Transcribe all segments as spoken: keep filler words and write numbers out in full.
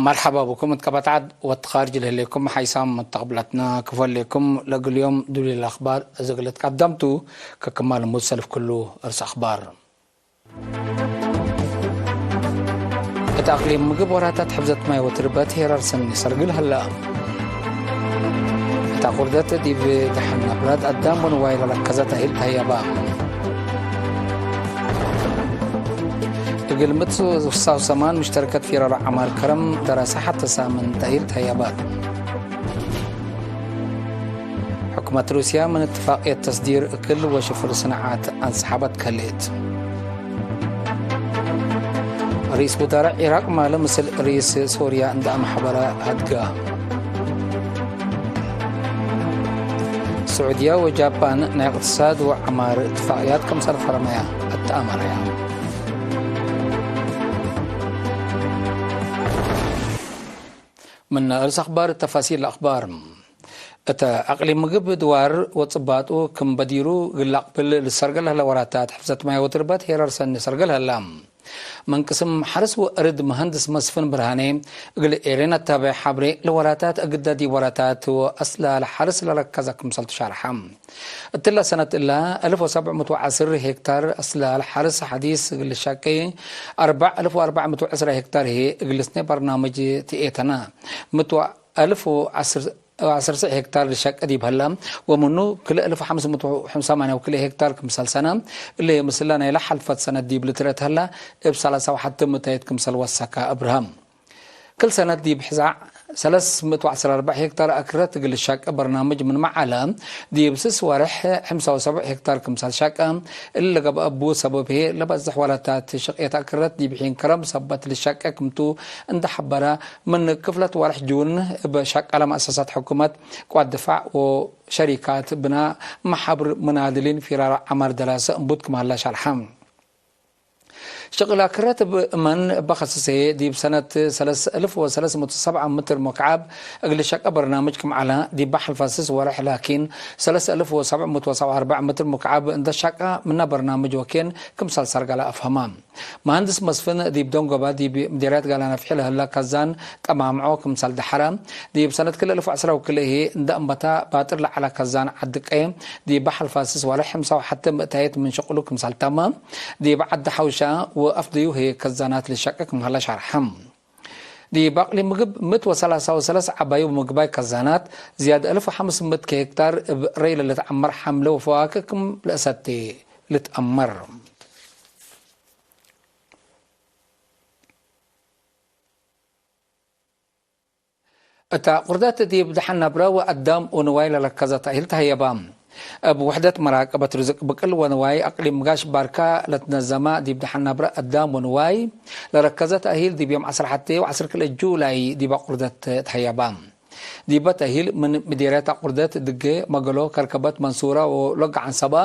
መርሐባ ብኩም እት ቀበት ዐድ ወትካርጅ ለህሌኩም ሓይሳም መተቅብለትና ክፈሌኩም። ለእግል ዮም ዱሊል አክባር እዝግል ትቀደምቱ። ከክማል ሙድ ሰልፍ ክሉ እርስ አክባር። እት አቅሊም ምግብ ወራታት ሕፍዘት ማይ ወትርበት ሄራር ሰኒ ሰርግል ሀላ። እት አቁርደት ዲብ ደሐን ነብረት አዳም ወንዋይ ለረከዘት ተእሂል ተህየባ። እግል ምት ወሳው ሰማን ሙሽተረከት ፊራሮ ዐማር ከረም ደረሰ ሐተ ሳምን ተእሂል ተህየባት። ሕኩመት ሩስያ ምን እትፋቅየት ተስዲር እክል ወሽፍር ስንዓት አንሰሐበት ከልእት። ርኢስ ውዛራእ ዒራቅ ማለ ምስል ርኢስ ሶርያ እንደ አመሐበረ ሀድጋ። ስዑድያ ወጃፓን ናይ እቅትሳድ ወዐማር እትፋቅያት ክምሰል ፈረመያ አተአመረያ። ምነ እርስ አክባር ተፋሲል አክባር። እተ አቅሊም ምግብ ድዋር ወጽባጡ ክም በዲሩ እግል ለአቅብል ልሰርገ ለህለ ወራታት ሕፍዘት ማይ ወትርበት ሄረር ሰኒ ሰርገ ለህላ። ምን ቅስም ሐርስ ወእርድ መሀንድስ መስፍን ብርሃኔ እግል ኤሬን አታብዕ ሐብሬ፣ ለወራታት እግዳ ዲብ ወራታት ወአስላል ሐርስ ለረከዘ ክምሰል ትሻርሐ። እትለ ሰነት እለ አልፍ ወሰብዕ ምእት ወዐስር ሄክታር አስላል ሐርስ ሐዲስ እግል ልሻቄ፣ አርበዕ አልፍ ወአርበዕ ምእት ወዕስራ ሄክታር ህዬ እግል ልስኔ በርናምጅ ትኤተነ። ምእት ወአልፍ ወዐስር ሄክታር ልሻቄ ዲብ ሀለ፣ ወምኑ ክልኤ አልፍ ወሐምስ ምእት ወሰማንያ ወክልኤ ሄክታር ክምሰል ሰነ፣ እለ ምስለ ናይለ ሐልፈት ሰነት ዲብ ልትረኤት ሀለ፣ እብ ሰላሳ ወሐቲ ምእታይት ክምሰል ወሰከ እብርሃም። ክል ሰነት ዲብ ሕዛዕ ሰለስ ምእት ወዐስር ወአርበዕ ሄክታር አክረት እግል ልሻቄ በርናምጅ ምንመ ዐለ፣ ዲብ ስስ ወርሕ ሐምሳ ወሰብዕ ሄክታር ክምሰል ሻቀ። እሊ ለገብአ እቡ ሰበብ ህዬ፣ ለበዝሕ ወራታት ሽቅየት አክረት ዲብ ሒን ከረም ሰበት ልሻቄ ክምቱ እንደ ሐበረ፣ ምን ክፍለት ወርሕ ጁን እብ ሸቃለ መአሰሳት ሕኩመት፣ ቅዋት ድፋዕ ወሸሪካት ብና፣ መሓብር ሙናድሊን ፊራር ዐማር ደራሰ እንቡት ክም ሀለ ሸርሐ። ሽቅል አክረት እብ እመን እበ ከስስ ህዬ፣ ዲብ ሰነት ሰለስ አልፍ ወሰለስ ምእት ወሰብዓ ምትር ሙክዓብ እግል ሸቀ በርናምጅ ክም ዐለ፣ ዲብ ሐልፈ ስስ ወርሕ ላኪን ሰለስ አልፍ ወሰብዕ ምእት ወሰብዓ ወአርበዕ ምትር ሙክዓብ እንደ ሸቀ ምነ በርናምጅ ወኬን ክምሰል ሰርገለ አፍሀመ። መሀንድስ መስፍን ዲብ ደንጎበ ዲብ ምዴርያት ጋላ ነፍሒ ለህለ ከዛን ቀማምዖ ክምሰል ደሐረ፣ ዲብ ሰነት ክልኤ አልፍ ወዐስራ ወክልኤ ህዬ እንደ አንበተ ባጥር ለዐለ ከዛን ዐዲ ቀየ ዲብ ሐልፈ ስስ ወርሕ ሐምሳ ወሐቲ ምእታይት ምን ሽቅሉ ክምሰል ተመ። ዲብ ዐዲ ሐውሻ ወአፍደዩ ህዬ ከዛናት ልሸቀ ክም ሀለ ሸርሐ። ዲብ አቅሊም ምግብ ምእት ወሰላሳ ወሰለስ ዐባዩ ምግባይ ከዛናት ዝያድ አልፍ ወሐምስ ምእት ሄክታር እብ ረይ ለልትዐመር ሐምለ ወፈዋክህ ክም ለእሰቴ ልትአመር። እተ ቁርደት ዲብ ደሐን ነብረ ወአዳም ወንዋይ ለረከዘ ተእሂል ተሀየበ። እብ ውሕደት መራቀበት ርዝቅ ብቅል ወንዋይ አቅሊም ጋሽ ባርካ ለትነዘመ ዲብ ደሐን ነብረ አዳም ወንዋይ ለረከዘ ተእሂል ዲብ ዮም ዐስር ሐቴ ወዐስር ክልኤ ጁላይ ዲበ ቁርደት ተሀየበ። ዲበ ተእሂል ምን ምዴርያት አቁርደት ድጌ፣ መገሎ፣ ከርከበት፣ መንሱረ ወሎግ ዐንሰበ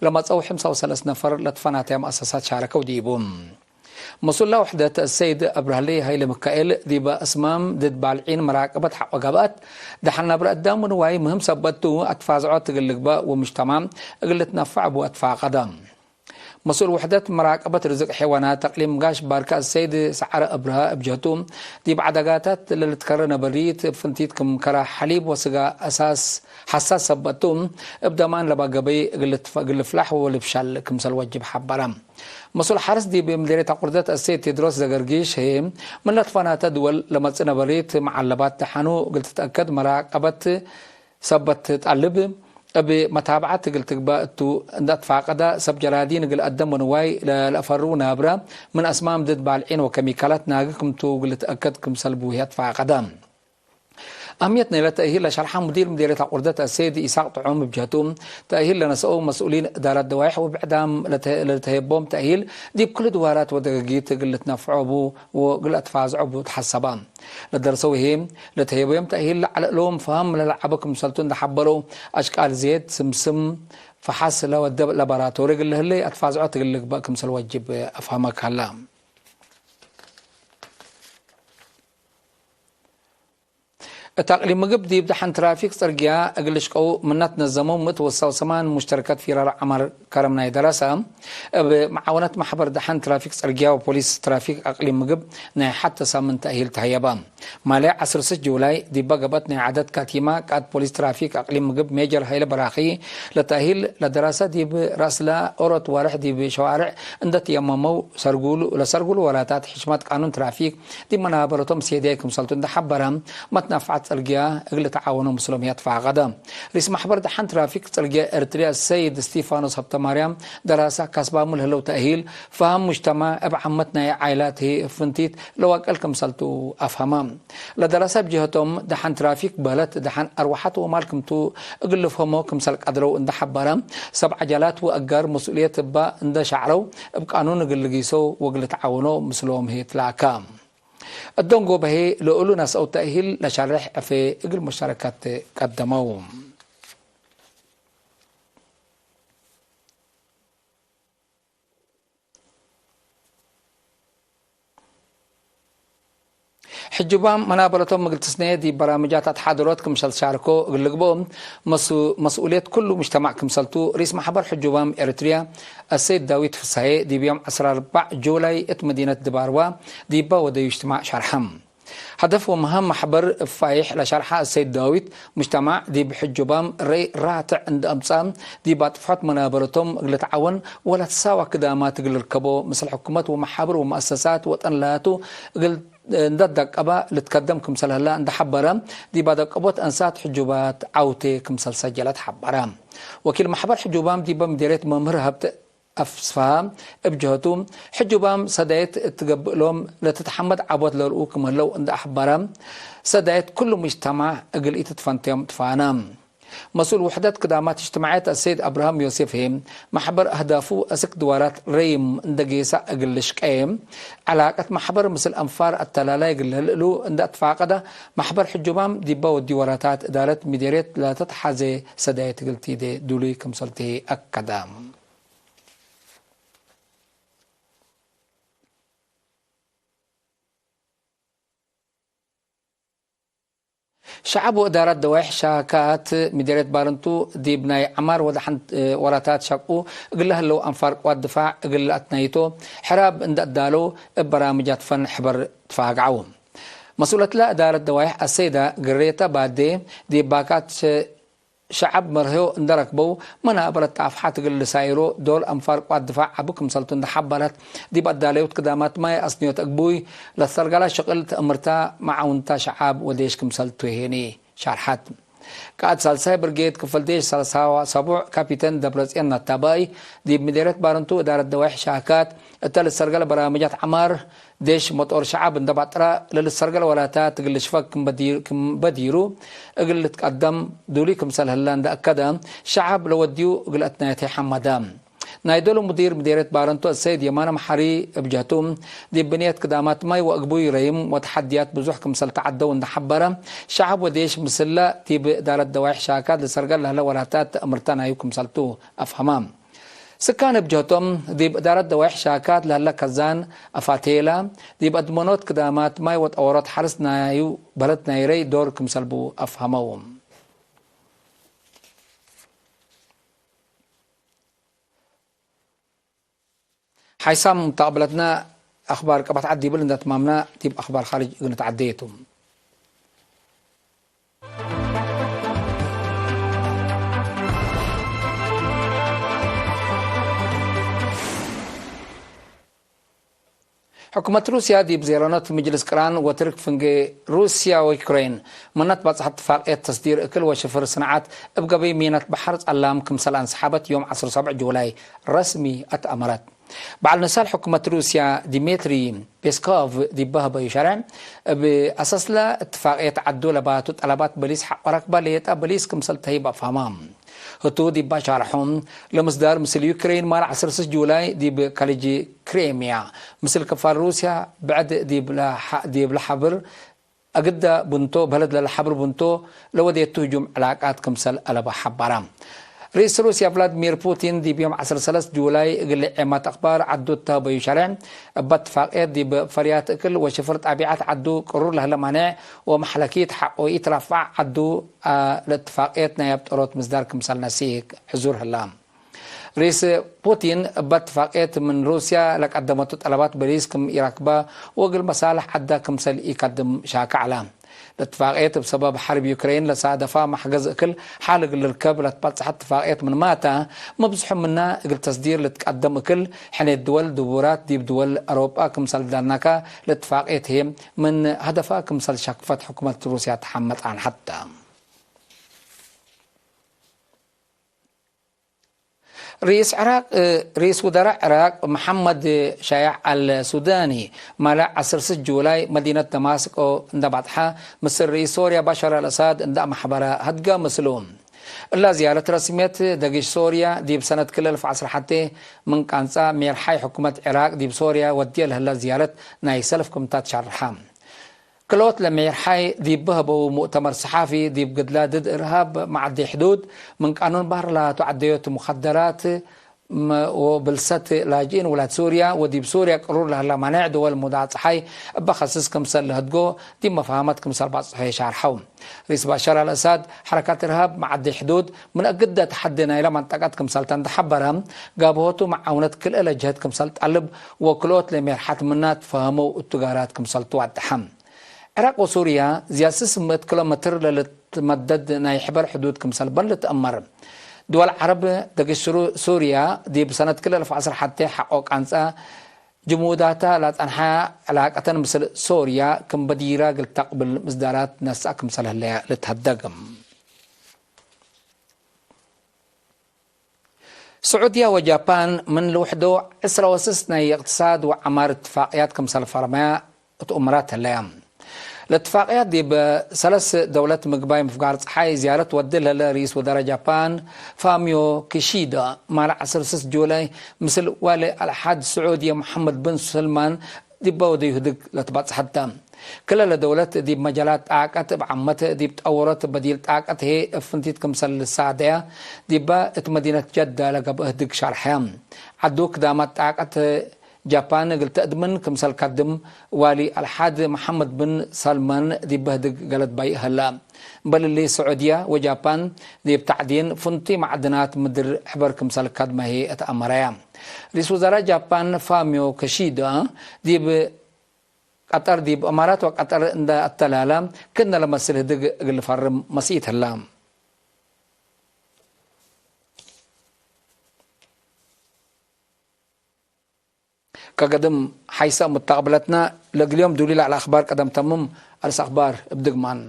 ለመጽአው ሐምሳ ወሰለስ ነፈር ለትፈናተየ መአሰሳት ሻረከው ዲቡ። መስኡል ለውሕደት አሰይድ አብረህሊ ሀይለ ሚካኤል ዲበ እስማም ድድ ባልዒን መራቀበት ሐቆ ገብአት፣ ደሐን ነብረ አዳም ወንዋይ ምህም ሰበት ቱ፣ አትፋዝዖት እግል ልግበእ ወሙጅተማዕ እግል ልትነፈዕ ቡ አትፋቀደ። መስኡል ውሕደት መራቀበት ርዝቅ ሐይዋናት አቅሊም ጋሽ ባርካ አሰይድ ሰዐረ አብረሀ እብ ጀህቱ፣ ዲብ ዐደጋታት ለልትከረ ነበሪት እብ ፍንቲት ክም ከረ ሐሊብ ወስጋ አሳስ ሐሳስ ሰበት ቱ፣ እብ ደማን ለባ ገበይ እግል ልትፈ-፣ እግል ልፍላሕ ወልብሻል ክምሰል ወጅብ ሐበረ። መስኡል ሐርስ ዲብ ምዴርየት አቁርደት አሰይድ ቴድሮስ ዘገርጊሽ ህዬ፣ ምን ለትፈናተ ድወል ለመጽእ ነበሪት መዓለባት ደሐኑ እግል ትትአከድ መራቀበት ሰበት ጠልብ፣ እብ መታብዐት እግል ትግበእ እቱ እንደ አትፋቀደ፣ ሰብ ጀራዲን እግል አደም ወንዋይ ለ-፣ ለአፈሩ ናብረ ምን አስማም ድድ ባልዒን ወከሚካላት ናጊ ክምቱ እግል ልትአከድ ክምሰል ቡሂ አትፋቀደ። አህምየት ናይለ ተእሂል ለሸርሐ ሙዲር ምዴርየት አቁርደት አሰይድ ኢሳቅ ጥዑም እብ ጀህቱ፣ ተእሂል ለነስአው መስኡሊን እዳረት ደዋይሕ ወብዕዳም ለተ-፣ ለልትሀየቦም ተእሂል ዲብ ክሉ ድዋራት ወደገጊት እግል ልትነፍዖ ቡ ወእግል አትፋዝዖ ቡ ተሐሰበ። ለደርሰው ህዬ፣ ለተህየቦም ተእሂል ለዐለ እሎም ፈሀም ለለዐበ ክምሰልቱ እንደ ሐበረው፣ አሽቃል ዜት፣ ስምስም፣ ፈሐስ ለወደ ለባራቶሪ እግል ለህሌ አትፋዝዖት እግል ልግበእ ክምሰል ወጅብ አፍሀመ ካለ። እት አቅሊም ምግብ ዲብ ደሐን ትራፊክ ጽርግያ እግል ልሽቀው ምነ ትነዘመው ምእት ወሰው ሰማን ሙሽተረከት ፊራር ዐማር ከረም ናይ ደረሰ፣ እብ መዓወነት ማሕበር ደሐን ትራፊክ ጽርግያ ወፖሊስ ትራፊክ አቅሊም ምግብ ናይ ሐተ ሳምን ተእሂል ተሀየበ። ማሌ ዐስር ስስ ጁላይ ዲበ ገብአት ናይ ዐደት ካቲማ፣ ቃእድ ፖሊስ ትራፊክ አቅሊም ምግብ ሜጀር ሀይለ በራኺ ለተእሂል ለደራሰ ዲብ ረአስለ ኦሮት ዋርሕ ዲብ ሸዋርዕ እንደ ትየመመው ሰርጉሉ፣ ለሰርጉሉ ወላታት ሕሽመት ቃኑን ትራፊክ ዲብ መናበረቶም ሴድያይ ክምሰልቱ እንደ ሐበረ፣ መትናፍዐት ጸልግያ እግል ልትዓወኖ ምስሎም ህይ አትፋቀደ። ሪስ ማሕበር ደሐን ትራፊክ ጸልግያ ኤርትርያ ሰይድ እስቲፋኖስ ሀብተማርያም፣ ደራሰ ካስባሙ ለህለው ተእሂል፣ ፈሀም ሙጅተማዕ እብ ዓመት ናይ ዓይላት ህይ ፍንቲት ለዋቀል ክምሰልቱ አፍሀመ። ለደራሰ እብ ጀህቶም፣ ደሐን ትራፊክ በህለት ደሐን አርወሐት ወማል ክምቱ እግል ልፍሀሞ ክምሰል ቀድረው እንደ ሐበረ፣ ሰብ ዐጀላት ወአጋር መስኡልየት እባ እንደ ሸዕረው፣ እብ ቃኑን እግል ልጊሶ ወእግል ልትዓወኖ ምስሎም ህይ ትላከ። እዶንጎበ ህይ ለእሉ ነስአው ተእሂል ለሸርሕ ዕፌ እግል ሙሻረከት ቀደመው። ሕጁባም መናበረቶም እግል ትስነየ ዲብ በራምጃት አትሓደሮት ክምሰል ሻርኮ እግል ልግብኦ መሱ-፣ መስኡልየት ኩሉ ሙጅተማዕ ክምሰልቱ፣ ሪስ ማሕበር ሕጁባም ኤረትርያ አሰይድ ዳዊት ፍሳዬ ዲብ ዮም ዐስራ ወአርበዕ ጁላይ እት መዲነት ድባርዋ ዲበ ወደዩ እጅትማዕ ሸርሐም። ሀደፍ ወመሀም ማሕበር እብ ፋይሕ ለሸርሐ አሰይድ ዳዊት፣ ሙጅተማዕ ዲብ ሕጁባም ረይ ራትዕ እንደ አምጽአ፣ ዲብ አጥፍሖት መናበረቶም እግል ልትዓወን ወለትሳዋ ክዳማት እግል ልርከቦ፣ ምስል ሕኩመት ወመሓብር ወመአሰሳት ወጠን ላቱ እግል እንደ ደቀበ ልትከደም ክምሰል ህለ እንደ ሐበረ፣ ዲብ አደቀቦት አንሳት ሕጁባት ዐውቴ ክምሰል ሰጀለት ሐበረ። ወኪል ማሕበር ሕጁባም ዲበ ምዴርየት መምህር ሀብተ አፍስፍሃ እብ ጀህቱ፣ ሕጁባም ሰዳይት እት ገብእሎም ለትትሐመድ ዐቦት ለርኡ ክም ህለው እንደ አሕበረ፣ ሰዳይት ኩሉ ሙጅተማዕ እግል ኢትትፈንተዮም ትፋነ። መስኡል ውሕደት ክዳማት እጅትማዕየት አሰይድ አብርሃም ዮሴፍ ህዬ፣ ማሕበር አህዳፉ አስክ ድዋራት ረይም እንደ ጌሰ እግል ልሽቀየ፣ ዐላቀት ማሕበር ምስል አንፋር አተላላይ እግል ለህልእሉ እንደ አትፋቀደ፣ ማሕበር ሕጁባም ዲበ ወዲ ወራታት እዳረት ምዴርየት ለተትሓዜ ሰዳይት እግል ቲዴ ዱሉይ ክምሰልቲ አከደ። ሸዐብ ወእዳረት ደዋይሕ ሻካት ምዴርየት ባረንቱ ዲብ ናይ ዐማር ወደሐን ወራታት ሸቅኡ እግል ለህለው አንፋር ቅዋት ድፋዕ እግል ለአትናይቶ ሕራብ እንደ አዳለው እብ በራምጃት ፈን ሕበር ትፋግዐው። መስኡለትለ እዳረት ደዋይሕ አሰይዳ ግሬታ ባዴ ዲብ ባካት ሸዐብ መርህዮ እንደ ረክበው፣ መናበረት ጣፍሓት እግል ልሳይሮ ዶል አንፋር ቅዋት ድፋዕ ዐቢ ክምሰልቱ እንደ ሐበረት፣ ዲብ አዳለዮት ክዳማት ማይ አስንዮት እግቡይ ለትሰርገላ ሽቅል ትእምርታ መዓውንታ ሸዐብ ወዴሽ ክምሰልቱ ህዬኒ ሻርሐት። ቃእድ ሳልሳይ ብርጌድ ክፍል ዴሽ ሰለሳ ወሰቡዕ ካፒተን ደብረጽዮን ነታባይ፣ ዲብ ምዴርየት ባረንቱ እዳረት ደዋይሕ ሻካት እተ ልትሰርገለ በራምጃት ዐማር፣ ዴሽ መጦር ሸዐብ እንደ ባጥረ ለልትሰርገል ወላታት እግል ልሽፈግ ክም በዲ-፣ ክም በዲሩ እግል ልትቀደም ዱሉይ ክምሰል ህለ እንደ አከደ፣ ሸዐብ ለወድዩ እግል አትናየት ሐመደ። ናይ ዶሉ ሙዲር ምዴርየት ባረንቱ አሰይድ የማነ መሐሪ እብ ጀህቱ፣ ዲብ ብንየት ክዳማት ማይ ወእግቡይ ረይም ወተሐድያት ብዙሕ ክምሰል ተዐደው እንደ ሐበረ፣ ሸዐብ ወዴሽ ምስለ ዲብ እዳረት ደዋይሕ ሻካት ልትሰርገል ለህለ ወላታት ተእምርተ ናዩ ክምሰልቱ አፍሀመ። ስካን እብ ጀህቶም፣ ዲብ እዳረት ደዋይሕ ሻካት ለህለ ከዛን አፋቴላ፣ ዲብ አድመኖት ክዳማት ማይ ወጠወሮት ሐርስ ናዩ በለድ ናይረይ ዶር ክምሰል ቡ አፍሀመው። ሓይሳም ሙተቅብለትነ አክባር ቀበት ዐድ ዲብል እንደ ትማምነ፣ ዲብ አክባር ካርጅ እግል ንትዐዴ ቱ። ሕኩመት ሩስያ ዲብ ዜረኖት ምጅልስ ቅራን ወትርክ ፍንጌ ሩስያ ወዩክሬን ምነት በጽሐት ትፋቅየት ተስዲር እክል ወሽፍር ስንዓት እብ ገበይ ሚነት በሐር ጸላም ክምሰል አንሰሓበት ዮም ዐስር ወሰብዕ ጁላይ ረስሚ አትአመረት። በዐል ንሳል ሕኩመት ሩስያ ዲሜትሪ ፔስኮቭ ዲብ በህበዩ ሸርዕ፣ እብ አሰስለ እትፋቅየት ዐዱ ለባቱ ጠለባት በሊስ ሐቆ ረክበ ሌጠ በሊስ ክምሰል ተህይብ አፍሀመ። ህቱ ዲብ ሸርሖም፣ ለምስዳር ምስል ዩክሬን ማል ዐስር ስስ ጁላይ ዲብ ከልጅ ክሬምያ፣ ምስል ክፋል ሩስያ ብዕድ ዲብ ለሐ-፣ ዲብ ለሐብር አግደ ቡንቶ፣ በለድ ለለሐብር ቡንቶ ለወዴቱ ህጁም ዕላቃት ክምሰል አለበ ሐበረ። ርኢስ ሩስያ ቭላድሚር ፑቲን ዲብ ዮም ዐስር ወሰለስ ጁላይ እግል ዔማት አክባር ዐዱ እተ በዩ ሸርዕ፣ እበ እትፋቅየት ዲብ ፈርያት እክል ወሽፍር ጣቢዐት ዐዱ ቅሩር ለህለ ማኔዕ ወመሐለኪት ሐቆ ኢትራፋዕ ዐዱ፣ አ፣ ለእትፋቅየት ናይ አብጠሮት ምስዳር ክምሰል ነሲክ ሕዙር ህላ። ርኢስ ፑቲን እበ እትፋቅየት ምን ሩስያ ለቀደመቱ ጠለባት በሊስ ክም ኢረክበ ወእግል መሳልሕ ዐደ ክምሰል ኢከድም ሻከ ዐለ። ለትፋቅየት እብ ሰበብ ሐርብ ዩክሬን ለሳደፋ መሕገዝ እክል ሐል እግል ልርከብ ለትበጽሐ ትፋቅየት ምንማተ፣ መብዝሑ ምና እግል ተስዲር ልትቀደም እክል ሕኔት ድወል ድቡራት ዲብ ድወል አውሮጳ ክምሰል ዳናካ ለትፋቅየት ህዬ ምን ሀደፋ ክምሰል ሸክፈት ሕኩመት ሩስያ ተሐመጥ አንሐተ። ርኢስ ዕራቅ፣ ርኢስ ውደራእ ዕራቅ መሐመድ ሻያዕ አል ሱዳኒ፣ ማለ ዐስር ስስ ጁላይ መዲነት ደማስቆ እንደ ባጽሐ፣ ምስል ርኢስ ሶርያ ባሻር አልአሳድ እንደ አመሕበረ ሀድገ ምስሉ። እላ ዝያረት ረስምየት፣ ደጊሽ ሶርያ ዲብ ሰነት ክልኤ አልፍ ዐስር ሐቴ ምን ቃንጻ ሜርሓይ ሕኩመት ዕራቅ ዲብ ሶርያ ወድየ ለህለ ዝያረት ናይ ሰልፍ ክምታ ትሸርሐ። ክልኦት ለሜርሓይ ዲብ በህበው ሙእተመር ሰሓፊ፣ ዲብ ግድላ ድድ እርሃብ መዓዲ ሕዱድ፣ ምን ቃኑን በህር ለአቱ ዐደዮት ሙኸደራት፣ ም-፣ ወብልሰት ላጅኢን ውላድ ሱርያ፣ ወዲብ ሱርያ ቅሩር ለህላ ማኔዕ ድወል ሙዳዕ ጸሓይ እበ ከስስ ክምሰል ለህድጎ ዲብ መፋህመት ክምሰል ባጽሖ ሻርሐው። ርኢስ ባሻር አልአሳድ፣ ሐረካት እርሃብ መዓዲ ሕዱድ ምን እግደ ተሐዲ ናይለ መንጠቀት ክምሰል ተንተሐበረ፣ ጋብሆቱ መዓውነት ክልኤ ለጀህት ክምሰል ጠልብ፣ ወክልኦት ለሜርሓት ምና ትፈሀመው እቱ ጋራት ክምሰል ትዋደሐ። ዕራቅ ወሱርያ ዝያድ ስስ ምእት ኪሎ ሜትር ለልትመደድ ናይ ሕበር ሕዱድ ክምሰል በን ልትአመር። ድወል ዐረብ፣ ደገሽ ሱርያ ዲብ ሰነት ክልኤ አልፍ ዐስር ሐቴ ሐቆ ቃንጻ ጅሙዳታ ለአጸንሐ ዕላቀተን ምስል ሶርያ ክም በዲራ እግል ተቅብል ምስዳራት ነስአ ክምሰል ህለያ ልትሀደግ። ስዑድያ ወጃፓን ምን ልውሕዶ ዕስረ ወስስ ናይ እቅትሳድ ወዐማር እትፋቅያት ክምሰል ፈርመያ እት እምራት ህለያ። ለእትፋቅያት ዲብ ሰለስ ደውለት ምግባይ ምፍጋር ጸሓይ ዝያረት ወዲ ለህለ ርኢስ ወዘራ ጃፓን ፋሚዮ ኪሺዳ ማል ዐስር ስስ ጁላይ ምስል ዋሊ አልዓህድ ስዑድየ መሐመድ ብን ሰልማን ዲበ ወደዩ ህድግ ለትበጽሐት ተ። ክለ ለደውለት ዲብ መጃላት ጣቀት እብ ዓመት ዲብ ጠወሮት በዲል ጣቀት ህዬ እብ ፍንቲት ክምሰል ልሳደያ ዲበ እት መዲነት ጀዳ ለገብአ ህድግ ሸርሐ። ዐዱ ክዳማት ጣቀት ጃፓን እግል ተአድምን ክምሰል ካድም ዋሊ አልዓህድ መሐመድ ብን ሰልማን ዲበ ህድግ ገለድ ባይእ ህላ። እምበል እሊ፣ ስዑድያ ወጃፓን ዲብ ተዕዲን ፍንቱይ ማዕድናት ምድር ሕበር ክምሰል ካድመ ህዬ እት አመረያ። ርኢስ ውዘራ ጃፓን ፋሚዮ ኪሺዳ ዲብ ቀጠር፣ ዲብ እማራት ወቀጠር እንደ አተላላ ክእነ ለመስል ህድግ እግል ልፈርም መስኢት ህላ። ከገድም ሐይሰ ሙተቅብለትና ለእግል ዮም ዱሊ ለዐለ አክባር ቀደም ተምም። አርስ አክባር እብ ድግማን።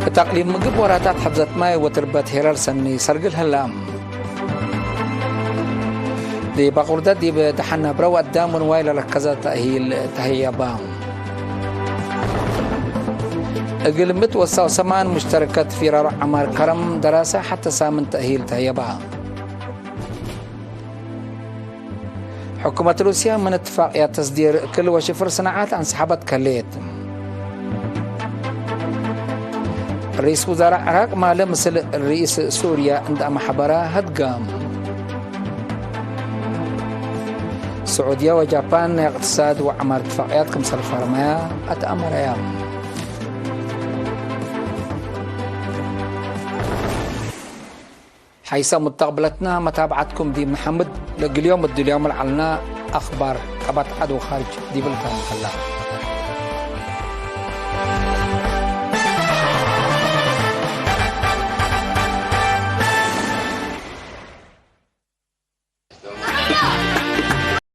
እት አቅሊም ምግብ ወራታት ሐብዘት ማይ ወትርበት ሄራር ሰኒ ሰርግል ህላ። ዲብ አቁርደት ዲብ ደሐን ነብረ ወአዳም ወንዋይ ለረከዘ ተእሂል ተህየባ። እግል ምት ወሳው ሰማን ሙሽተረከት ፊራሮ ዐማር ከረም ደራሰ ሐተ ሳምን ተእሂል ተህየባ። ሕኩመት ሩስያ ምን እትፋቅያት ተስዲር እክል ወሽፍር ስናዓት አንሰሐበት ከሌት። ርኢስ ውዛራ ዕራቅ ማለ ምስል ርኢስ ሱርያ እንደ አመሐበረ ሀድገ። ስዑድያ ወጃፓን ናይ እቅትሳድ ወዐማር እትፋቅያት ክምሰል ፈርመያ አትአመረያ። ሐይሰ ሙተቅብለትና መታብዐትኩም ዲብ ነሐምድ። ለእግል ዮም እድልዮም ለዐልና አክባር ቀበት ዐድ ወካርጅ ዲብልከ እንከላ።